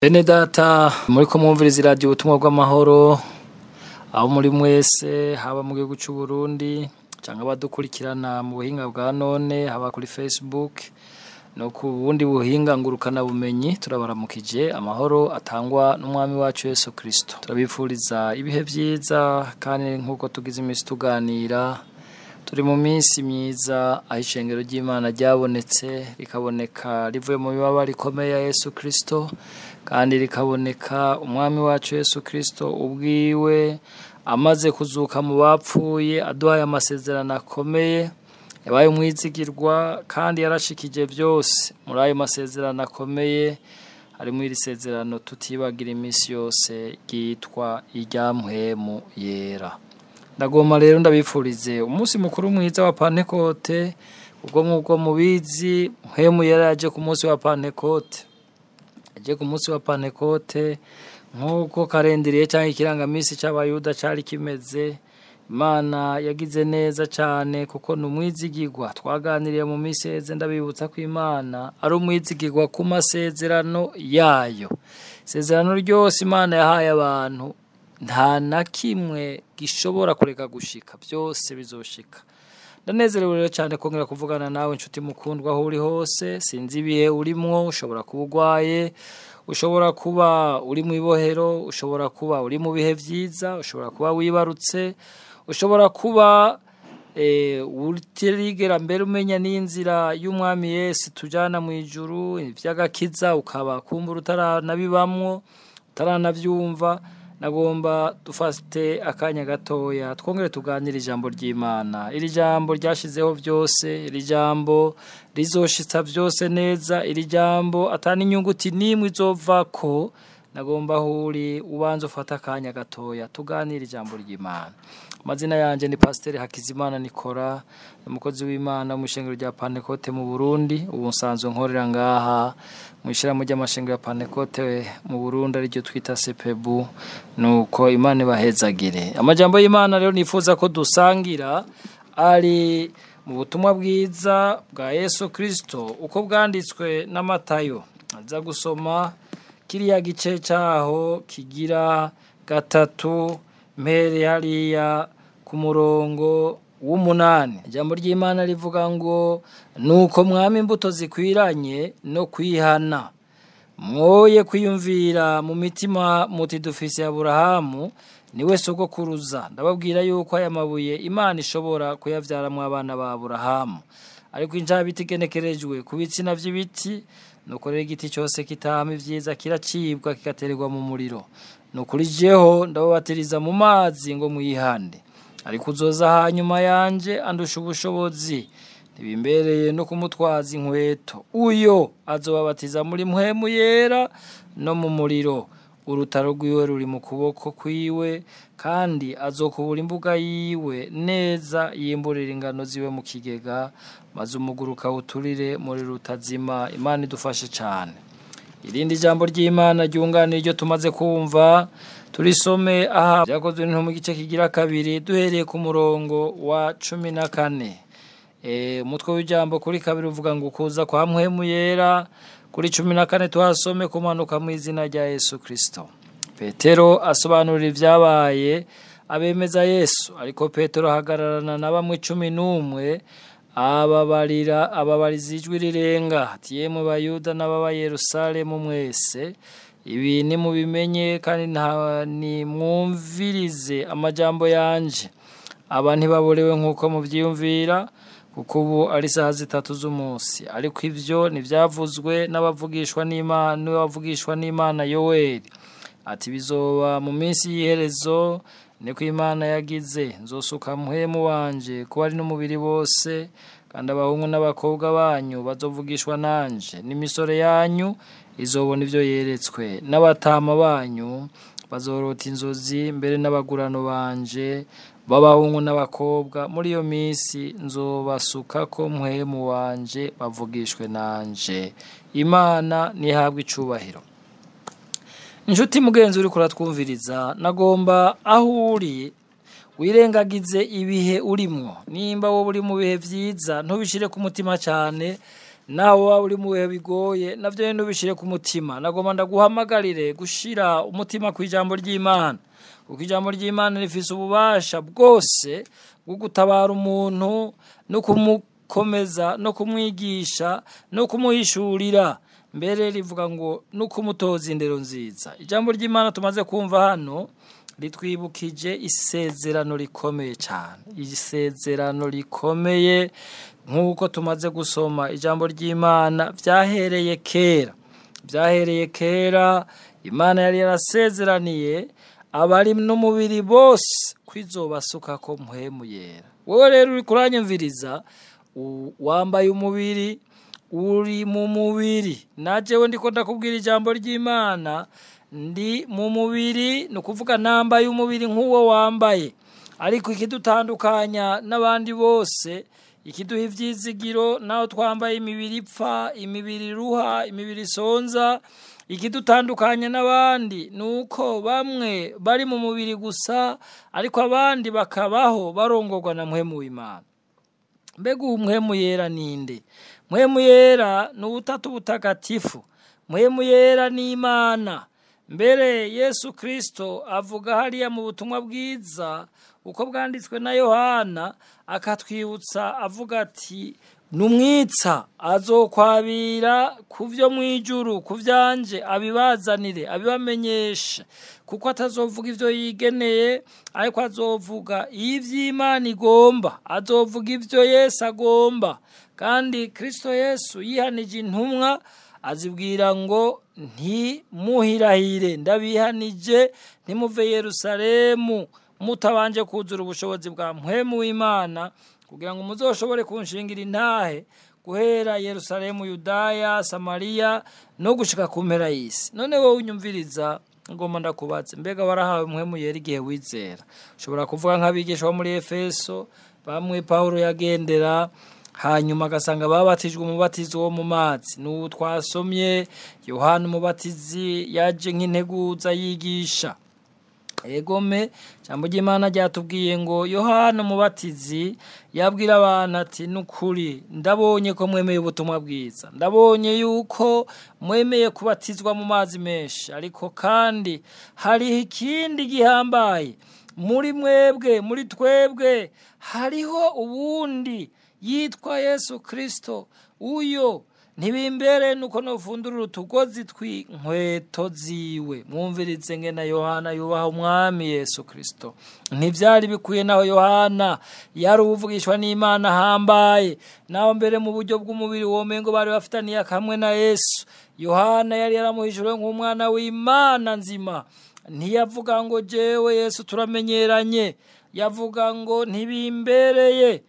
Bene data muriko mwumviriza iradiyo ubutumwa bw'amahoro, aho muri mwese haba mu gihugu c'u Burundi canke abadukurikirana mu buhinga bwa none, haba kuri Facebook no ku bundi buhinga ngurukana bumenyi, turabaramukije amahoro atangwa n'umwami wacu Yesu Kristo. Turabifuriza ibihe vyiza kandi nk'uko tugize imisi tuganira, turi mu minsi myiza aho ishengero ry'Imana ryabonetse, rikaboneka rivuye mu mibabaro ikomeye ya Yesu Kristo, kandi rikaboneka umwami wacu Yesu Kristo ubwiwe amaze kuzuka mu bapfuye, aduhaye amasezerano akomeye, yabaye umwizigirwa kandi yarashikije vyose. Muri ayo masezerano akomeye harimwo iri sezerano tutibagira imisi yose ryitwa irya mpwemu yera. Ndagomba rero ndabifurize umunsi mukuru mwiza wa Pantekote, ubwo nk'uko mubizi mpwemu yera yaje ku munsi wa Pantekote. Yaje ku munsi wa Pantekote nk'uko karendiriye canke ikirangamisi c'abayuda cari kimeze. Imana yagize neza cane kuko ni umwizigirwa. Twaganiriye mu misi iheze ndabibutsa ko Imana ari umwizigirwa ku masezerano yayo. Isezerano ryose Imana yahaye abantu nta na kimwe gishobora kureka gushika, vyose bizoshika. Ndanezerewe rero cane kongera kuvugana nawe nshuti mukundwa aho uri hose. Sinzi ibihe urimwo, ushobora kuba urwaye, ushobora kuba uri mw'ibohero, ushobora kuba uri mu bihe vyiza, ushobora kuba wibarutse, ushobora kuba utarigera mbere umenya n'inzira y'umwami Yesu tujana mw'ijuru, ivy'agakiza ukaba kumbura utaranabibamwo, utaranavyumva. Nagomba dufate akanya gatoya twongere tuganire ijambo ry'Imana. Iri jambo ryashizeho vyose, iri jambo rizoshitsa vyose neza, iri jambo atani inyunguti nimwe izovako. Nagomba aho uri ubanze ufate akanya gatoya tuganire ijambo ry'Imana. Amazina yanje ni Pasiteri Hakizimana Nikora, umukozi w'Imana mu ishengero rya Pantekote mu Burundi. Ubu nsanzwe nkorera ngaha mu ishirahamwe ry'amashengero ya Pantekote mu Burundi ariryo twita CPBU. Nuko Imana ibahezagire. Amajambo y'Imana rero nifuza ko dusangira ari mu butumwa bwiza bwa Yesu Kristo uko bwanditswe na Matayo. Aza gusoma kiriya gice caho kigira 3 mpere hariya ku murongo w'8. Ijambo ry'Imana rivuga ngo nuko mwami imbuto zikwiranye no kwihana, mwoye kwiyumvira mu mitima muti dufise Aburahamu niwe sogokuruza. Ndababwira yuko aya mabuye Imana ishobora kuyavyaramwo abana ba Aburahamu. Ariko injabiti igenekerejwe ku bitsina vy'ibiti, nuko rero igiti cose kitama ivyiza kiracibwa kigatererwa mu muriro. Nukuri jeho ndababatiriza mu mazi ngo mwihande, ariko uzoza hanyuma yanje andusha ubushobozi, ntibimbereye no kumutwaza inkweto. Uyo azobabatiza muri mpwemu yera no mu muriro. Urutaro rwiwe ruri mu kuboko kwiwe, kandi azokubura imbuga yiwe neza, yimburira ingano ziwe mu kigega, maze umuguruka uturire muri rutazima. Imana idufashe cane. Irindi jambo ry'Imana ryunganira iryo tumaze kumva turisome aha Vyakozwe n'intumwa igice kigira 2 duhereye ku murongo wa 14. Umutwe w'ijambo kuri 2 uvuga ngo kuza kwa mpwemu yera. Kuri 14 tuhasome kumanuka mu izina rya Yesu Kristo. Petero asobanura ivyabaye abemeza Yesu, ariko Petero ahagararana na bamwe 11 ababariza ijwi rirenga ati yemwe Bayuda n'ababa Yerusalemu mwese, ibi nimubimenye kandi nimwumvirize amajambo yanje. Aba ntibaborewe nk'uko muvyiyumvira, kuko ubu ari isaha 3 z'umunsi. Ariko ivyo ntivyavuzwe n'abavugishwa n'Imana, n'abavugishwa n'Imana Yoweri, ati bizoba mu minsi y'iherezo, niko Imana yagize, nzosuka mpwemu wanje kuba ari n'umubiri bose, kandi abahungu n'abakobwa banyu bazovugishwa nanje, n'imisore yanyu izobona ivyo yeretswe, n'abatama banyu bazorota inzozi, mbere n'abagurano banje b'abahungu n'abakobwa. Muri iyo minsi nzobasukako mpwemu wanje bavugishwe nanje. Imana nihabwe icubahiro. Inshuti mugenzi uriko uratwumviriza, nagomba aho uri wirengagize ibihe urimwo. Nimba wowe uri mu bihe vyiza ntubishire ku mutima cane, Nawe waba uri mu bihe bigoye, navyo nyene ubishire ku mutima. Nagomba ndaguhamagarire gushira umutima ku ijambo ry'Imana, kuko ijambo ry'Imana rifise ububasha bwose bwo gutabara umuntu no kumukomeza no kumwigisha no kumuhishurira, mbere rivuga ngo no kumutoza indero nziza. Ijambo ry'Imana tumaze kumva hano ritwibukije isezerano rikomeye cyane, isezerano rikomeye nk'uko tumaze gusoma ijambo ry'Imana. Vyahereye kera, vyahereye kera Imana yari yarasezeraniye abari n'umubiri bose kwizobasukako Mpwemu Yera. Wowe rero uri kuranyumviriza, wambaye umubiri, uri mu mubiri, najewe ndiko ndakubwira ijambo ry'Imana, ndi mu mubiri, ni ukuvuga nambaye umubiri nk'uwo wambaye. Ariko ikidutandukanya n'abandi bose, ikiduha ivyizigiro, naho twambaye imibiri ipfa, imibiri iruha, imibiri isonza, ikidutandukanya n'abandi ni uko bamwe bari mu mubiri gusa, ariko abandi bakabaho barongorwa na Mpwemu w'Imana. Mbega uwu Mpwemu Yera ninde? Mpwemu Yera ni ubutatu butagatifu. Mpwemu Yera ni Imana. Mbere Yesu Kristo avuga hariya mu butumwa bwiza uko bwanditswe na Yohana, akatwibutsa avuga ati numwitsa azokwabira kuvyo mwijuru kuvyanje abibazanire abibamenyeshe, kuko atazovuga ivyo yigeneye, ariko azovuga ivy'Imana igomba, azovuga ivyo Yesu agomba. Kandi Kristo Yesu yihanije intumwa azibwira ngo ntimuhirahire, ndabihanije ntimuve Yerusalemu mutabanje kuzura ubushobozi bwa Mpwemu w'Imana, kugira ngo muzoshobore kunshingira intahe guhera Yerusalemu, Yudaya, Samariya no gushika ku mpera y'isi. None wowe unyumviriza, ngomba ndakubatse, mbega warahawe Mpwemu Yera igihe wizera? Ushobora kuvuga nk'abigisha bo muri Efeso bamwe Paulo yagendera, hanyuma agasanga babatijwe umubatizo wo mu mazi. N'ubu twasomye Yohana umubatizi yaje nk'integuza yigisha. Egome, ijambo ry'Imana ryatubwiye ngo Yohana umubatizi yabwira abantu ati nukuri ndabonye ko mwemeye ubutumwa bwiza, ndabonye yuko mwemeye kubatizwa mu mazi menshi, ariko kandi hariho ikindi gihambaye muri mwebwe, muri twebwe hariho uwundi yitwa Yesu Kristo, uyo ntibimbere nuko nofundurura utugozi tw'inkweto ziwe. Mwumvirize ngena Yohana yubaha umwami Yesu Kristo. Ntivyari bikwiye naho Yohana yari uvugishwa n'Imana hambaye, naho mbere mu buryo bw'umubiri womengo bari bafitaniye akamwe na Yesu. Yohana yari yaramuhishuriwe nk'umwana w'Imana nzima. Ntiyavuga ngo jewe Yesu turamenyeranye, yavuga ngo ntibimbereye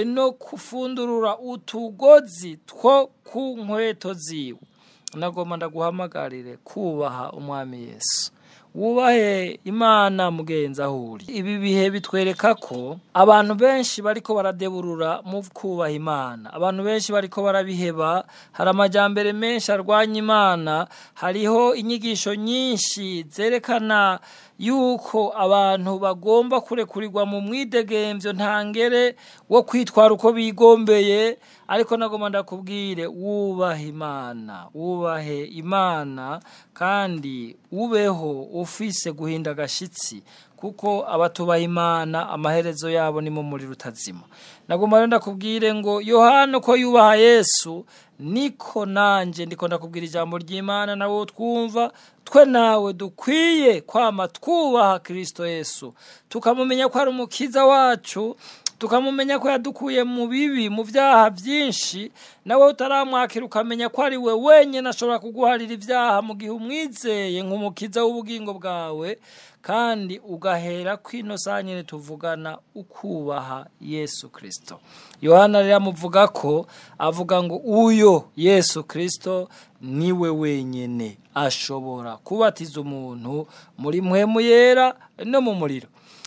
no kufundurura utugozi two ku nkweto ziwe. Nagomba ndaguhamagarire kubaha umwami Yesu, wubahe Imana mugenzi aho uri. Ibi bihe bitwereka ko abantu benshi bariko baradeburura mu kubaha Imana, abantu benshi bariko barabiheba. Hari amajambere menshi arwanya Imana, hariho inyigisho nyinshi zerekana yuko abantu bagomba kurekurirwa mu mwidegemvyo ntangere wo kwitwara uko bigombeye. Ariko nagomba ndakubwire, wubahe Imana, wubahe Imana kandi ubeho ufise guhinda agashitsi, kuko abatubaha Imana amaherezo yabo ni mu muriro utazima. Nagomba rero ndakubwire ngo Yohana uko yubaha Yesu niko nanje ndiko ndakubwira ijambo ry'Imana, nawe twumva twe nawe dukwiye kwama twubaha Kristo Yesu, tukamumenya ko ari umukiza wacu, tukamumenya ko yadukuye mu bibi, mu vyaha vyinshi. Nawe utaramwakira ukamenya ko ari we wenyene ashobora kuguharira ivyaha mu gihe umwizeye nk'umukiza w'ubugingo bwawe, kandi ugahera kwino saa nyene tuvugana ukubaha Yesu Kristo. Yohana rero amuvuga ko avuga ngo uyo Yesu Kristo niwe wenyene ashobora kubatiza umuntu muri Mpwemu Yera no mu muriro.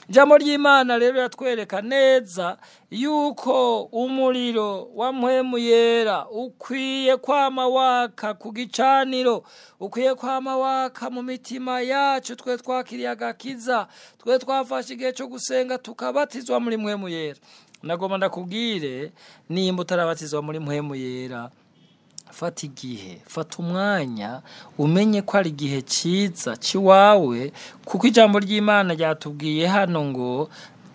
Ijambo ry'Imana rero yatwereka neza yuko umuriro wa Mpwemu Yera ukwiye kwama waka ku gicaniro, ukwiye kwama waka mu mitima yacu twe twakiriye agakiza, twe twafashe igihe cyo gusenga tukabatizwa muri Mpwemu Yera. Nagomba ndakubwire, nimba utarabatizwa muri Mpwemu Yera, Fata igihe, fata umwanya, umenye ko ari igihe cyiza cy'iwawe, kuko ijambo ry'Imana ryatubwiye hano ngo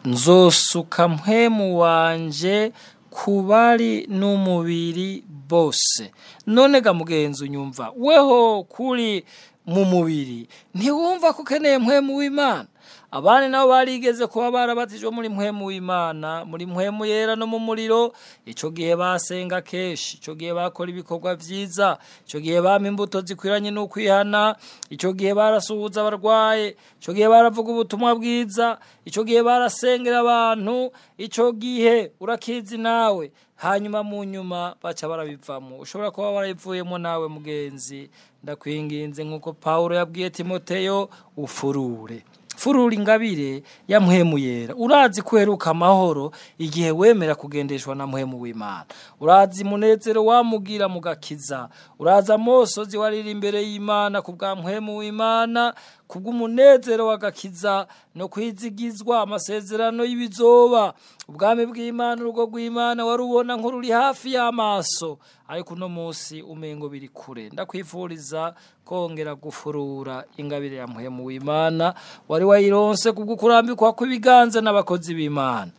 nzosuka mpwemu wanje ku bari n'umubiri bose. None ga mugenzi unyumva, weho kuri mu mubiri ntiwumva ko ukeneye mpwemu w'Imana? Abandi nabo barigeze kuba barabatijwe muri mpwemu w'Imana, muri mpwemu yera no mu muriro. Ico gihe basenga kenshi, ico gihe bakora ibikorwa vyiza, ico gihe bama imbuto zikwiranye n'ukwihana, ico gihe barasuhuza abarwaye, ico gihe baravuga ubutumwa bwiza, ico gihe barasengera abantu, ico gihe urakizi nawe. Hanyuma mu nyuma baca barabivamo. Ushobora kuba warabivuyemo nawe mugenzi. Ndakwinginze nk'uko Pawulo yabwiye Timoteyo, ufurure furura ingabire ya mpwemu yera. Urazi ko uheruka amahoro igihe wemera kugendeshwa na mpwemu w'Imana. Urazi munezero wamugira mu gakiza. Urazi amosozi warira imbere y'Imana ku bwa mpwemu w'Imana, kubw'umunezero w'agakiza no kwizigizwa amasezerano y'ibizoba. Ubwami bw'Imana, urugo rw'Imana warubona nk'ururi hafi y'amaso, ariko uno munsi umengo biri kure. Ndakwifuriza kongera gufurura ingabire ya mpwemu w'Imana wari wayironse kubwo kurambikwa kw'ibiganza n'abakozi b'Imana.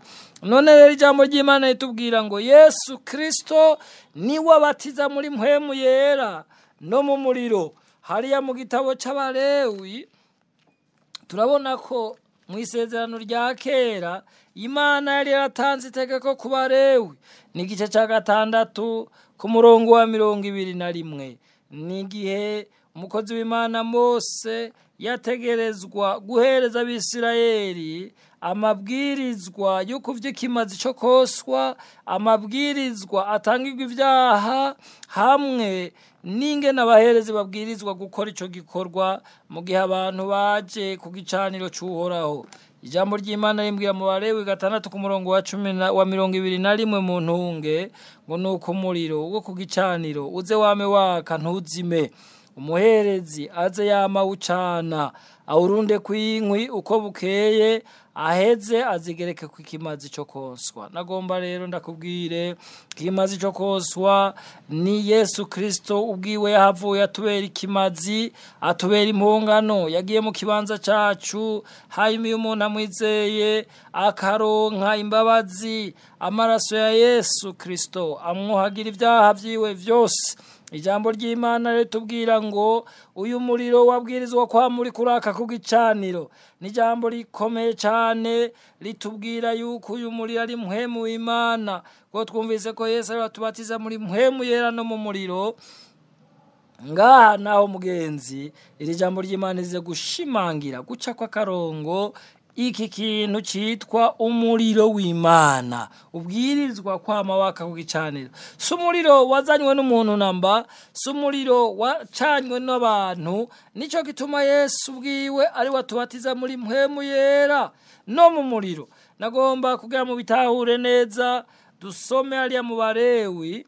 None rero ijambo ry'Imana ritubwira ngo Yesu Kristo niwe abatiza muri mpwemu yera no mu muriro. Hariya mu gitabo c'Abalewi turabona ko mu isezerano rya kera Imana yari yaratanze itegeko ku Balewi. Ni igice ca 6 ku murongo wa 21. Ni igihe umukozi w'Imana Mose yategerezwa guhereza Abisirayeli amabwirizwa yo kuvy'ikimazi co koswa, amabwirizwa atangirwa ivyaha, hamwe n'ingene abaherezi babwirizwa gukora ico gikorwa mu gihe abantu baje ku gicaniro c'Uhoraho. Ijambo ry'Imana rimbwira mu Balewi 6 ku murongo wa 10 wa 21 mu ntunge ngo nuko umuriro wo ku gicaniro uze wame waka ntuzime, umuherezi aze yama ucana awurunde kw'inkwi uko bukeye, aheze azigereke ku kimazi cyo koswa. Nagomba rero ndakubwire, ikimazi cyo koswa ni Yesu Kristo ubwiwe yahavuye atubera ikimazi, atubera impongano, yagiye mu kibanza cacu. Hanyuma iyo umuntu amwizeye akaronka imbabazi, amaraso ya Yesu Kristo amwuhagira ibyaha vyiwe vyose. Ijambo ry'Imana ritubwira ngo uyu muriro wabwirizwa kwa muri kuraka ku gicaniro. Ni ijambo rikomeye cyane ritubwira yuko uyu muriro ari mpwemu w'Imana, kuko twumvise ko Yesu ari watubatiza muri mpwemu yera no mu muriro. Ngaha naho mugenzi, iri jambo ry'Imana rize gushimangira guca kw'akarongo iki kintu citwa umuriro w'Imana ubwirizwa kwama waka ku gicaniro. Si umuriro wazanywe n'umuntu namba, si umuriro wacanywe n'abantu. Nico gituma Yesu ubwiwe ari watubatiza muri mpwemu yera no mu muriro. Nagomba kugira mu bitahure neza, dusome hariya mu Balewi.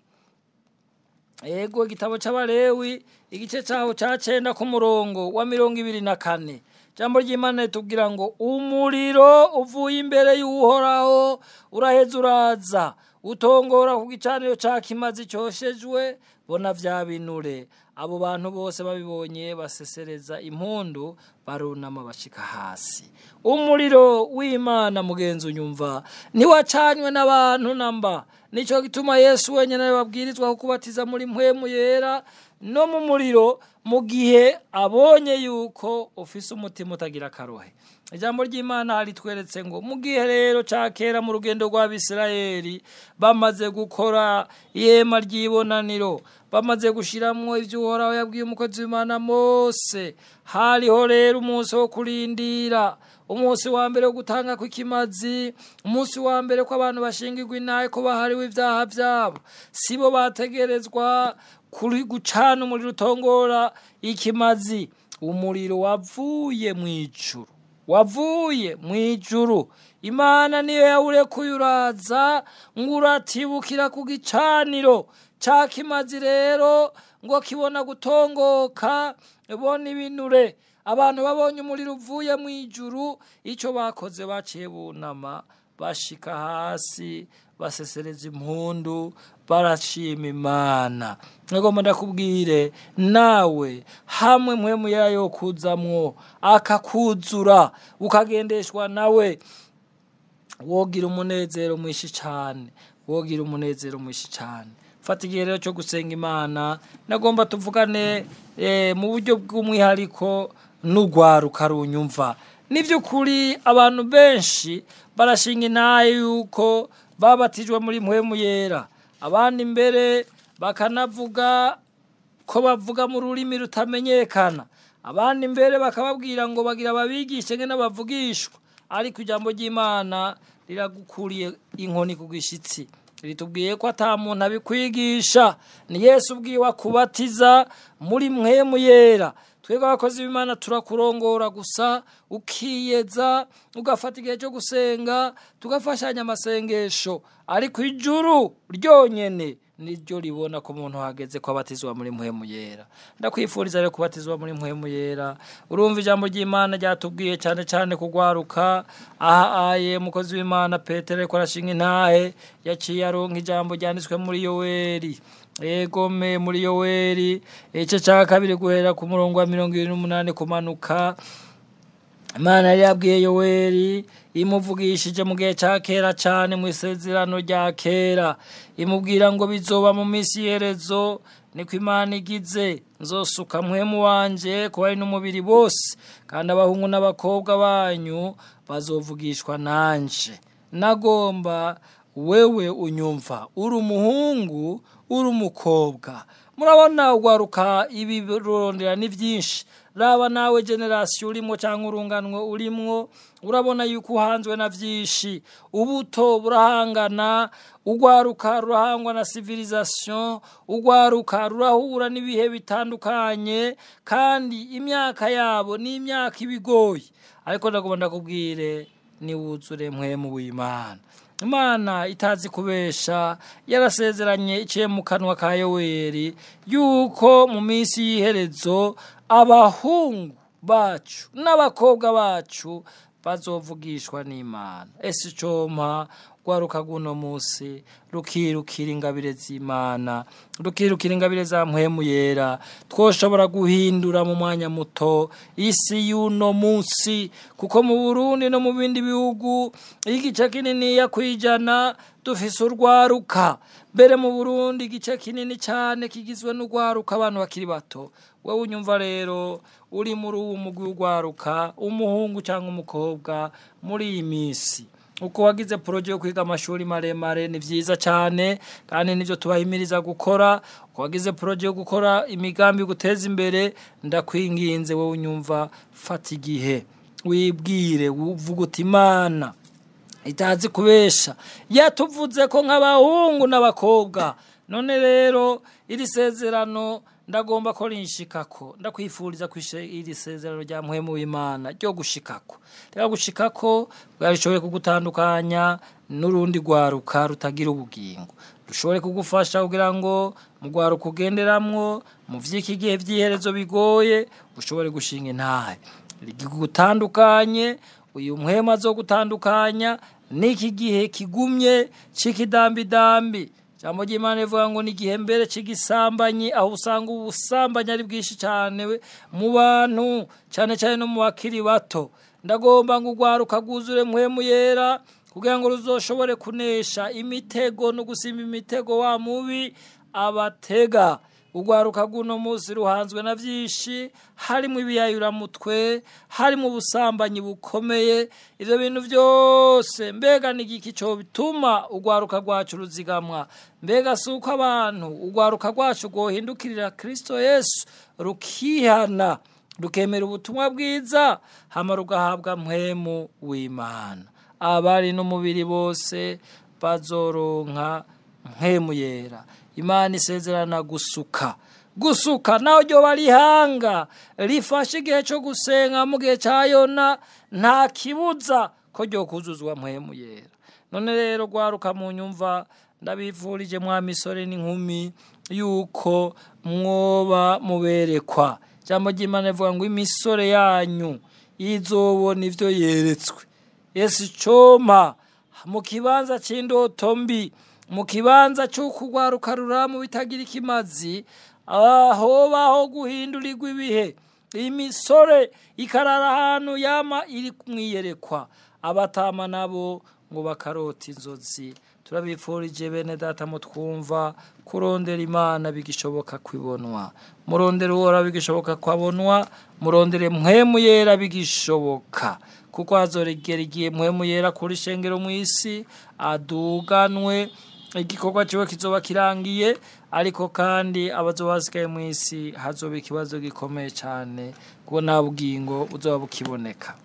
Ego, igitabo c'Abalewi igice caho ca 9 ku murongo wa 24. Jambo ry'Imana ritubwira ngo umuriro uvuye imbere y'Uhoraho uraheza uraza utongora ku gicaniro ca kimazi coshejwe, bona vya binure. Abo bantu bose babibonye basesereza impundu, barunama bashika hasi. Umuriro w'Imana mugenzi unyumva ntiwacanywe n'abantu namba. Nico gituma Yesu wenyene babwirizwa kubatiza muri mpwemu yera no mu muriro, mu gihe abonye yuko ufise umutima utagira akarohe. Ijambo ry'Imana haritweretse ngo mu gihe rero ca kera mu rugendo rw'Abisirayeli bamaze gukora ihema ry'ibonaniro, bamaze gushiramwo ivyo Uhoraho yabwiye umukozi w'Imana Mose, hariho rero umunsi wo kurindira, umunsi wa mbere wo gutanga kw'ikimazi, umunsi wa mbere ko abantu bashingirwa intahe ko bahariwe ivyaha vyabo. Sibo bategerezwa kuri gucana umuriro utongora ikimazi. Umuriro wavuye mw'ijuru, wavuye mw'ijuru. Imana niyo yawurekuye uraza ngo uratibukira ku gicaniro ca kimazi, rero ngo kibona gutongoka bona ibinure. Abantu babonye umuriro uvuye mw'ijuru, ico bakoze baciye bunama bashika hasi, basesereza impundu, barashima Imana. Nagomba ndakubwire nawe hamwe Mpwemu Yera yokuzamwo akakuzura ukagendeshwa nawe, wogira umunezero mwinshi cane, wogira umunezero mwinshi cane. Fata igihe rero cyo gusenga Imana. Nagomba tuvugane mu buryo bw'umwihariko n'urwaruka runyumva. Ni by'ukuri abantu benshi barashinga intahe yuko babatijwe muri Mpwemu Yera, abandi mbere bakanavuga ko bavuga mu rurimi rutamenyekana, abandi mbere bakababwira ngo bagira babigishe ngene bavugishwa. Ariko ijambo ry'Imana riragukuriye inkoni ku gishitsi, ritubwiye ko ata muntu abikwigisha, ni Yesu ubwiwe akubatiza muri Mpwemu Yera. Twebwe abakozi b'Imana turakurongora gusa, ukiyeza, ugafata igihe cyo gusenga, tugafashanya amasengesho, ariko ijuru ryonyene niryo ribona ko umuntu hageze ko abatizwa muri Mpwemu Yera. Ndakwifuriza rero kubatizwa muri Mpwemu Yera. Urumva ijambo ry'Imana ryatubwiye cyane cyane kugwaruka. Aha aye mukozi w'Imana Petero ariko arashinga intahe, yaciye aronka ijambo ryanditswe muri Yoweri. Egome muri Yoweri igice cya 2 guhera ku murongo wa 28 kumanuka. Imana yari yabwiye Yoweri imuvugishije mu gihe cya kera cyane mu isezerano rya kera, imubwira ngo bizoba mu minsi y'iherezo, niko Imana igize, nzosuka Mpwemu wanje ku bari n'umubiri bose, kandi abahungu n'abakobwa banyu bazovugishwa nanje. Nagomba wewe unyumva, uri umuhungu uri umukobwa. Murabona ugwaruka ibi rurondera ni byinshi. Raba nawe generasiyo urimo cyangwa urunganwe urimwo, urabona yuko uhanzwe na byinshi. Ubuto burahangana, ugwaruka rurahangwa na civilisation, ugwaruka rurahura n'ibihe bitandukanye, kandi imyaka yabo ni imyaka ibigoye. Ariko ndagomba ndakubwire, niwuzure Mpwemu w'Imana. Imana itazi kubesha yarasezeranye iciye mu kanwa ka Yoweri yuko mu minsi y'iherezo abahungu bacu n'abakobwa bacu bazovugishwa n'Imana. Ese icompa rwaruka guno munsi rukirukira ingabire z'Imana, rukirukira ingabire za Mpwemu Yera, twoshobora guhindura mu mwanya muto isi y'uno munsi, kuko mu Burundi no mu bindi bihugu igice kinini ya kwijana dufise urwaruka. Mbere mu Burundi igice kinini cyane kigizwe n'urwaruka, abantu bakiri bato. Wewe unyumva rero uri muri uwo mugwi w'urwaruka, umuhungu cyangwa umukobwa, muri iyi minsi uko wagize proje yo kwiga amashuri maremare ni vyiza cyane, kandi nivyo tubahimiriza gukora. Uko wagize proje yo gukora imigambi guteza imbere, ndakwinginze wowe unyumva, fata igihe wibwire, uvuga uti Imana itazi kubesha yatuvuze ko nk'abahungu n'abakobwa. None rero iri sezerano ndagomba ko rinshikako, ndakwifuriza kwishe iri sezerano rya Mpwemu w'Imana ryo gushikako. Rero gushikako bwarishobore kugutandukanya n'urundi rwaruka rutagira ubugingo, rushobore kugufasha kugira ngo mu rwaruka ugenderamwo mu vy'iki gihe vy'iherezo bigoye ushobore gushinga intahe rigutandukanye. Uyu Mpwemu azogutandukanya n'iki gihe kigumye c'ikidambidambi. Ijambo ry'Imana rivuga ngo ni igihe mbere c'igisambanyi, aho usanga ubusambanyi ari bwinshi cyane mu bantu, cyane cyane no mu bakiri bato. Ndagomba ngo urwaruka rwuzure Mpwemu Yera kugira ngo ruzoshobore kunesha imitego no gusimba imitego wa mubi abatega. Urwaruka rw'uno munsi ruhanzwe na byinshi, harimo ibiyayuramutwe, harimo ubusambanyi bukomeye. Ivyo bintu byose mbega ni igiki cyo bituma urwaruka rwacu ruzigamwa? Mbega si uko abantu urwaruka rwacu rwohindukirira Kristo Yesu, rukihana, rukemera ubutumwa bwiza, hama rugahabwa Mpwemu w'Imana. Abari n'umubiri bose bazoronka Mpwemu Yera. Imana isezerana gusuka gusuka, naho ryo barihanga rifashe igihe cyo gusenga mu gihe cya Yona, nta kibuza ko ryo kuzuzwa Mpwemu Yera. None rero rwaruka mu nyumva, ndabivurije mwa misore n'inkumi yuko mwoba muberekwa. Ijambo ry'Imana rivuga ngo imisore yanyu izobona ivyo yeretswe. Yesu icompa Mu kibanza c'indoto mbi, mu kibanza c'ukugwaruka ruramu bitagira ikimazi, hobaho guhindurirwa ibihe, imisore ikarara ahantu yama iri mwiyerekwa, abatama nabo ngo bakarota inzozi. Turabifurije bene data mutwumva kurondera Imana bigishoboka kwibonwa, murondere Uhoraho bigishoboka kwabonwa, murondere Mpwemu Yera bigishoboka, kuko hazoregera igihe Mpwemu Yera kuri shengero mw'isi aduganwe, igikorwa ciwe kizoba kirangiye, ariko kandi abazoba basigaye mw'isi hazoba ikibazo gikomeye cane, kuko nta bugingo buzoba bukiboneka.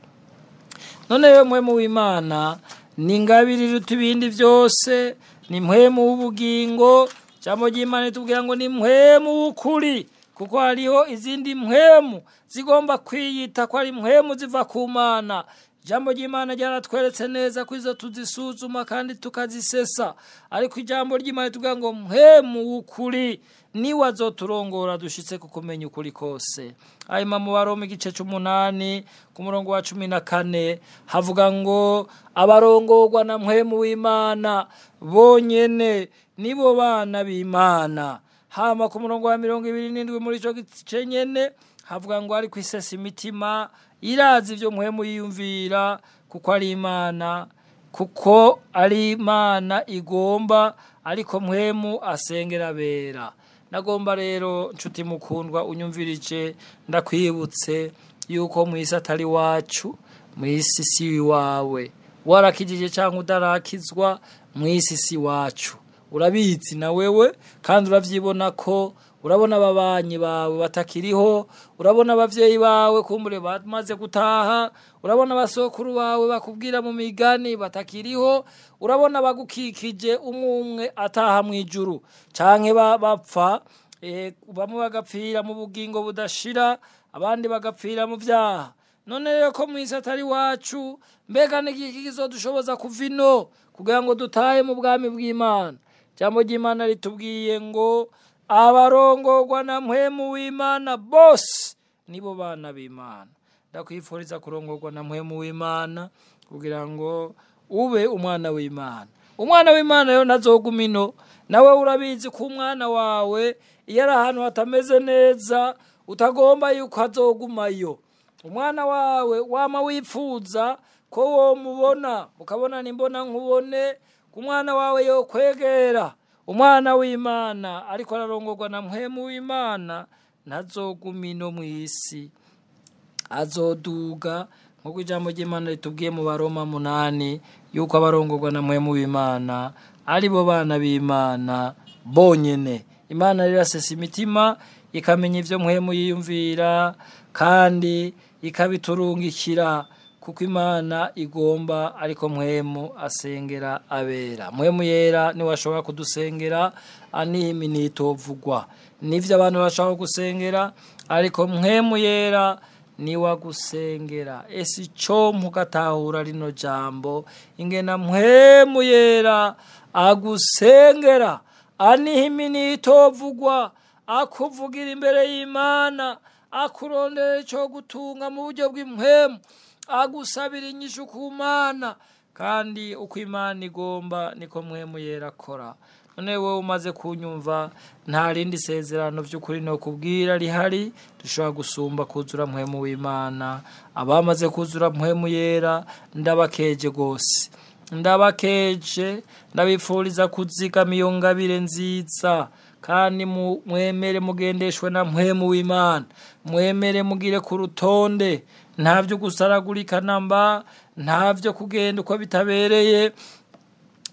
None rero Mpwemu w'Imana ni ingabire iruta ibindi vyose, ni Mpwemu w'ubugingo. Ijambo ry'Imana ritubwira ngo ni Mpwemu w'ukuri, kuko hariho izindi mpwemu zigomba kwiyita ko ari mpwemu ziva ku Mana. Ijambo ry'Imana ryaratweretse neza ko izo tuzisuzuma kandi tukazisesa, ariko ijambo ry'Imana ritubwira ngo Mpwemu w'ukuri niwe azoturongora dushitse ku kumenya ukuri kose. Hanyuma mu Baroma igice c'umunani ku murongo wa 14 havuga ngo abarongorwa na Mpwemu w'Imana bonyene nibo bana b'Imana. Hama ku murongo wa 27 muri ico gice nyene havuga ngo ariko isesa imitima irazi ivyo Mpwemu yiyumvira, kuko ari Imana, kuko ari Imana igomba, ariko Mpwemu asengera abera. Nagomba rero nshuti mukundwa unyumvirije, ndakwibutse yuko mw'isi atari wacu, mw'isi si iwawe. Warakijije canke utarakizwa, mw'isi si wacu. Urabizi na wewe kandi uravyibona ko urabona ababanyi bawe batakiriho, urabona abavyeyi bawe kumbure bamaze gutaha, urabona abasokuru bawe bakubwira mu migani batakiriho, urabona abagukikije umwe ataha mw'ijuru canke bapfa, bamwe bagapfira mu bugingo budashira, abandi bagapfira mu vyaha. None rero ko mw'isi atari wacu, mbega n'igiki kizodushoboza kuva ino kugira ngo dutahe mu bwami bw'Imana? Ijambo ry'Imana ritubwiye ngo abarongorwa na Mpwemu w'Imana bose nibo bana b'Imana. Ndakwifuriza kurongorwa na Mpwemu w'Imana kugira ngo ube umwana w'Imana. Umwana w'Imana rero ntazoguma ino. Nawe urabizi ko umwana wawe iyo ari ahantu hatameze neza utagomba yuko azogumayo. Umwana wawe wama wifuza ko womubona, ukabona nimbona nkubone, umwana wawe yokwegera. Umwana w'Imana ariko ararongorwa na Mpwemu w'Imana ntazoguma ino mw'isi, azoduga nk'uko ijambo ry'Imana ritubwiye mu Baroma 8 yuko abarongorwa na Mpwemu w'Imana ari bo bana b'Imana bonyene. Imana rero irasesa imitima ikamenya ivyo Mpwemu yiyumvira kandi ikabiturungikira, kuko Imana igomba, ariko Mpwemu asengera abera. Mpwemu Yera niwe ashobora kudusengera, animi nitovugwa nivyo abantu bashobora gusengera, ariko Mpwemu Yera niwe agusengera. Ese ico mugatahura rino jambo, ingena Mpwemu Yera agusengera, anihimi nitovugwa, akuvugira imbere y'Imana, akurondera ico gutunga mu buryo bw'impwemu, agusabira inyishu ku Mana, kandi uko Imana igomba niko Mpwemu Yera akora. None wewe umaze kunyumva, nta rindi sezerano vy'ukuri no kubwira rihari rishobora gusumba kuzura Mpwemu w'Imana. Abamaze kuzura Mpwemu Yera ndabakeje gose, ndabakeje, ndabifuriza kuzigama iyo ngabire nziza, kandi mwemere mugendeshwe na Mpwemu w'Imana, mwemere mugire ku rutonde, nta vyo gusaragurika namba, nta vyo kugenda uko bitabereye,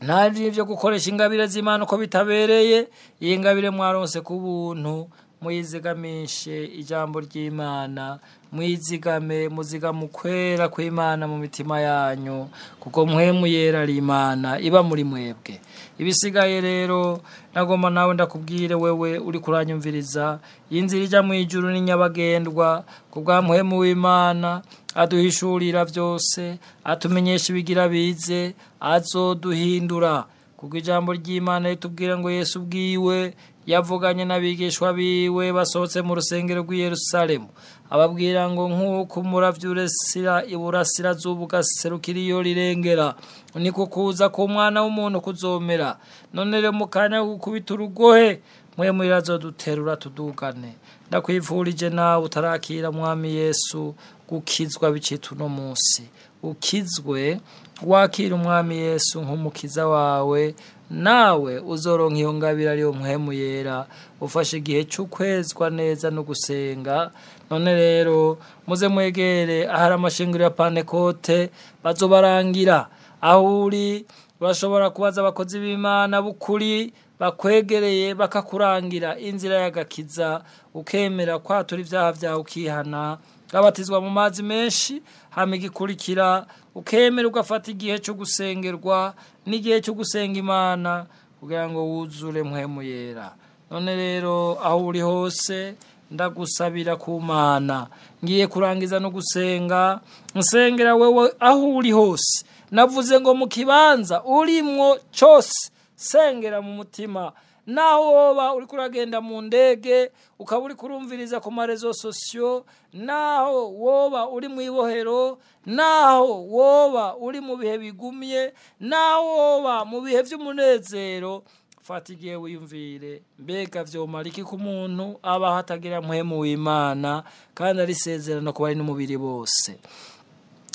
nta vyo gukoresha ingabire z'Imana uko bitabereye. Iyi ngabire mwaronse ku buntu, muyizigamishe ijambo ry'Imana, mwizigame, muzigame ukwera kw'Imana mu mitima yanyu, kuko Mpwemu Yera ari Imana iba muri mwebwe. Ibisigaye rero nagomba nawe ndakubwire wewe uri kuranyumviriza, inzira ija mw'ijuru ni nyabagendwa, kubwa Mpwemu w'Imana aduhishurira vyose, atumenyesha ibigira bize, azoduhindura, kuko ijambo ry'Imana ritubwira ngo Yesu ubwiwe yavuganye n'abigishwa biwe basohotse mu rusengero rw'i Yerusalemu, Ababwira ngo nk'uko umuravyo uresira iburasirazuba ugaserukira iyo rirengera, niko kuza k'umwana w'umuntu kuzomera. None rero mu kanya ko gukubita urugohe, Mpwemu Yera azoduterura tudugane. Ndakwifurije nawe utarakira Mwami Yesu gukizwa bicitse uno munsi, ukizwe wakira Umwami Yesu nk'umukiza wawe, nawe uzoronka iyo ngabire ariyo Mpwemu Yera. Ufashe igihe c'ukwezwa neza no gusenga. None rero muze mwegere ahari amashengero ya Pantekote, bazobarangira aho uri. Urashobora kubaza abakozi b'Imana b'ukuri bakwegereye, bakakurangira inzira y'agakiza, ukemera kwatura ivyaha vyawe, ukihana, ukabatizwa mu mazi menshi, hama igikurikira ukemera ugafata igihe cyo gusengerwa n'igihe cyo gusenga Imana kugira ngo wuzure Mpwemu Yera. None rero aho uri hose ndagusabira ku Mana. Ngiye kurangiza no gusenga, nsengera wewe aho uri hose. Navuze ngo mu kibanza urimwo cose sengera mu mutima. Naho woba uriko uragenda mu ndege, ukaba uriko urumviriza ku marezo sosiyo, naho woba uri mw'ibohero, naho woba uri mu bihe bigumye, naho woba mu bihe vy'umunezero, fata igihe wiyumvire, mbega vyomara iki ku muntu abaho atagira Mpwemu w'Imana, kandi ari isezerano ku bari n'umubiri bose?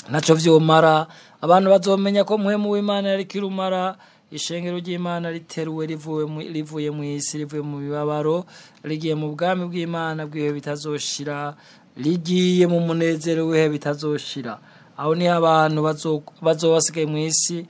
Naco vyomara. Abantu bazomenya ko Mpwemu w'Imana yariko irumara. Ishengero ry'Imana riteruwe rivuye mw'isi, rivuye mu mibabaro, rigiye mu bwami bw'Imana bw'ibihe bitazoshira, rigiye mu munezero w'ibihe bitazoshira. Aho niho abantu bazoba basigaye mw'isi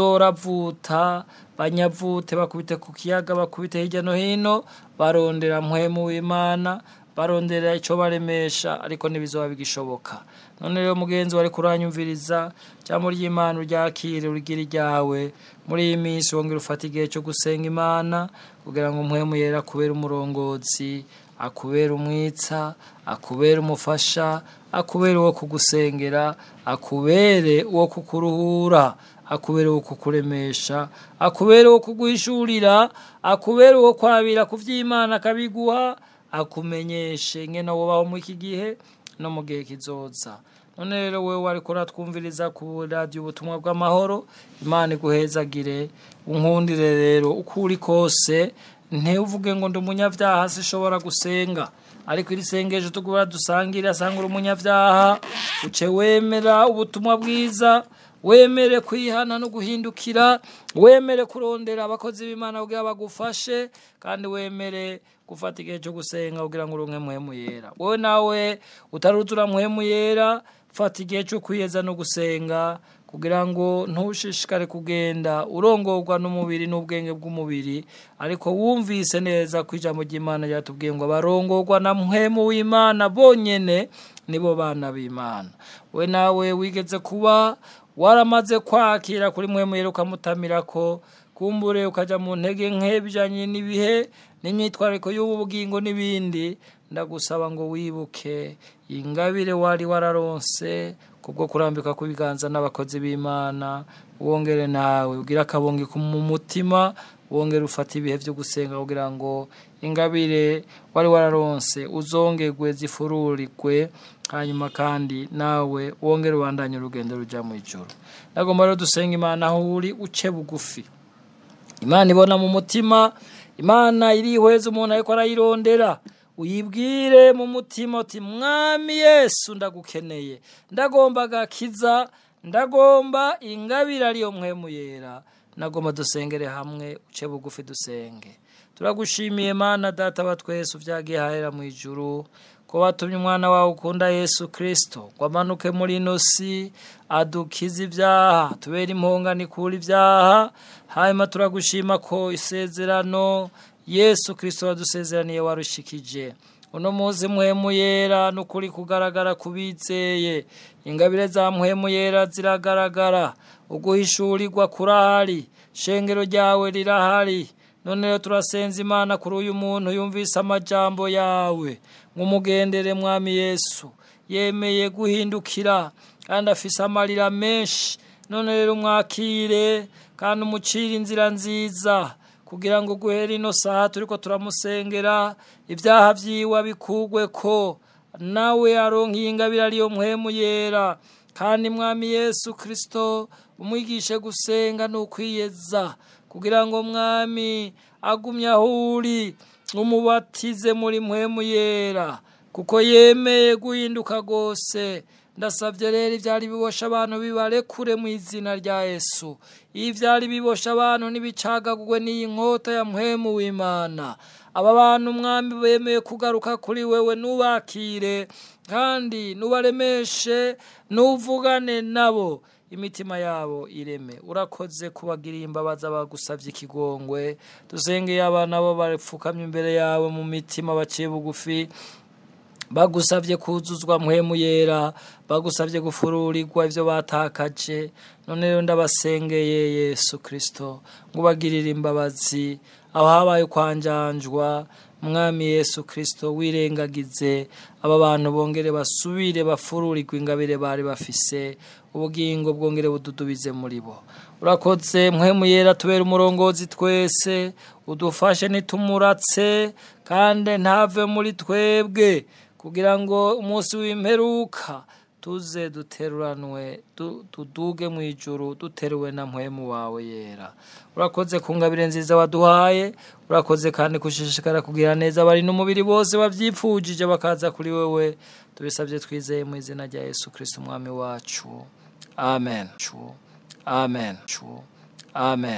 bazoravuta, banyavute, bakubite ku kiyaga, bakubite hirya no hino, barondera Mpwemu w'Imana, barondera ico baremesha, ariko ntibizoba bigishoboka. None rero mugenzi wariko uranyumviriza, ijambo ry'Imana uryakire, urigire iryawe. Muri iyi minsi wongere ufate igihe cyo gusenga Imana kugira ngo Mpwemu Yera akubere umurongozi, akubere umwitsa, akubere umufasha, akubere uwo kugusengera, akubere uwo kukuruhura, akubere uwo kukuremesha, akubere uwo kuguhishurira, akubere uwo kwabira ku vy'Imana akabiguha, akumenyeshe ingene wobaho muri iki gihe no mu gihe kizoza. None rero wewe wariko uratwumviriza ku radio Ubutumwa bw'Amahoro, Imana iguhezagire. Unkundire rero uko uri kose, ntiuvuge ngo ndi umunyavyaha sinshobora gusenga, ariko iri sengesho tugura dusangire, asanga uri umunyavyaha, uce wemera ubutumwa bwiza, wemere kwihana no guhindukira, wemere kurondera abakozi b'Imana kugira bagufashe, kandi wemere gufata igihe cyo gusenga kugira ngo uronke Mpwemu Yera. Wewe nawe utaruzura Mpwemu Yera, fata igihe cyo kwiyeza no gusenga kugira ngo ntushishikare kugenda urongorwa n'umubiri n'ubwenge bw'umubiri, ariko wumvise neza ko ijambo ry'Imana ryatubwiye ngo abarongorwa na Mpwemu w'Imana bonyene nibo bana b'Imana. We nawe wigeze kuba waramaze kwakira kuri Mpwemu Yera ukamutamirako, kumbure ukaja mu ntege nke bijanye n'ibihe n'imyitwariko y'ubu bugingo n'ibindi, ndagusaba ngo wibuke ingabire wari wararonse kubwo kurambika kw'ibiganza n'abakozi b'Imana, wongere nawe ugira akabonge mu mutima, wongere ufate ibihe vyo gusenga kugira ngo ingabire wari wararonse uzongerwe, zifururikwe, hanyuma kandi nawe wongere ubandanye urugendo ruja mw'ijuru. Ndagomba rero dusenga Imana aho uri, uce bugufi. Imana ibona mu mutima, Imana irihweza umuntu ariko arayirondera. Uyibwire mu mutima uti Mwami Yesu ndagukeneye, ndagomba agakiza, ndagomba ingabire ariyo Mpwemu Yera. Nagomba dusengere hamwe, uce bugufi dusenge. Turagushimiye Mana Data wa twese uvyagiye hahera mw'ijuru, ko watumye umwana wawe ukunda Yesu Kristo ngo amanuke muri ino si adukize ivyaha, tubere impongano ikura ivyaha. Hanyuma turagushima ko isezerano Yesu Kristo wadusezeraniye warushikije. Uno munsi Mpwemu Yera n'ukuri kugaragara kubizeye, ingabire za Mpwemu Yera ziragaragara, uguhishurirwa kurahari, shengero ryawe rirahari. None rero turasenza Imana kuri uyu muntu yumvise amajambo yawe, ngumugendere Mwami Yesu, yemeye guhindukira kandi afise amarira menshi. None rero umwakire kandi umucire inzira nziza, kugira ngo guhera ino saha turiko turamusengera, ivyaha vyiwe abikugweko, Nawe aronka iyi ngabire ariyo Mpwemu Yera. Kandi Mwami Yesu Kristo, umwigishe gusenga n'ukwiyeza, kugira ngo Mwami agumye aho uri, umubatize muri Mpwemu Yera, kuko yemeye guhinduka rwose. Ndasabye rero ivyari biboshe abantu bibarekure mu izina rya Yesu. Ivyari biboshe abantu ntibicagagurwe n'iyi nkota ya Mpwemu w'Imana. Aba bantu Mwami bemeye kugaruka kuri wewe, nubakire kandi nubaremeshe, nuvugane nabo, imitima yabo ireme. Urakoze kubagiriye imbabazi abagusavye ikigongwe. Dusengeye abana bo bapfukamye imbere yawe mu mitima baciye bugufi, bagusavye kuzuzwa Mpwemu Yera, bagusavye gufururirwa ivyo batakaje. None rero ndabasengeye Yesu Kristo ngo ubagirire imbabazi aho habaye kwanjanjwa. Mwami Yesu Kristo, wirengagize aba bantu, bongere basubire bafururirwe ingabire bari bafise, ubugingo bwongere bududubize muri bo. Urakoze Mpwemu Yera, tubere umurongozi twese, udufashe ntitumuratse kandi ntave muri twebwe, kugira ngo umunsi w'imperuka tuze duteruranwe, tuduge mu ijuru duteruwe na Mpwemu wawe Yera. Urakoze ku ngabire nziza waduhaye. Urakoze kandi kushishikara kugira neza abari n'umubiri bose bavyipfujije bakaza kuri wewe. Tubisabye twizeye mu izina rya Yesu Kristo Umwami wacu, amen, amen, amen.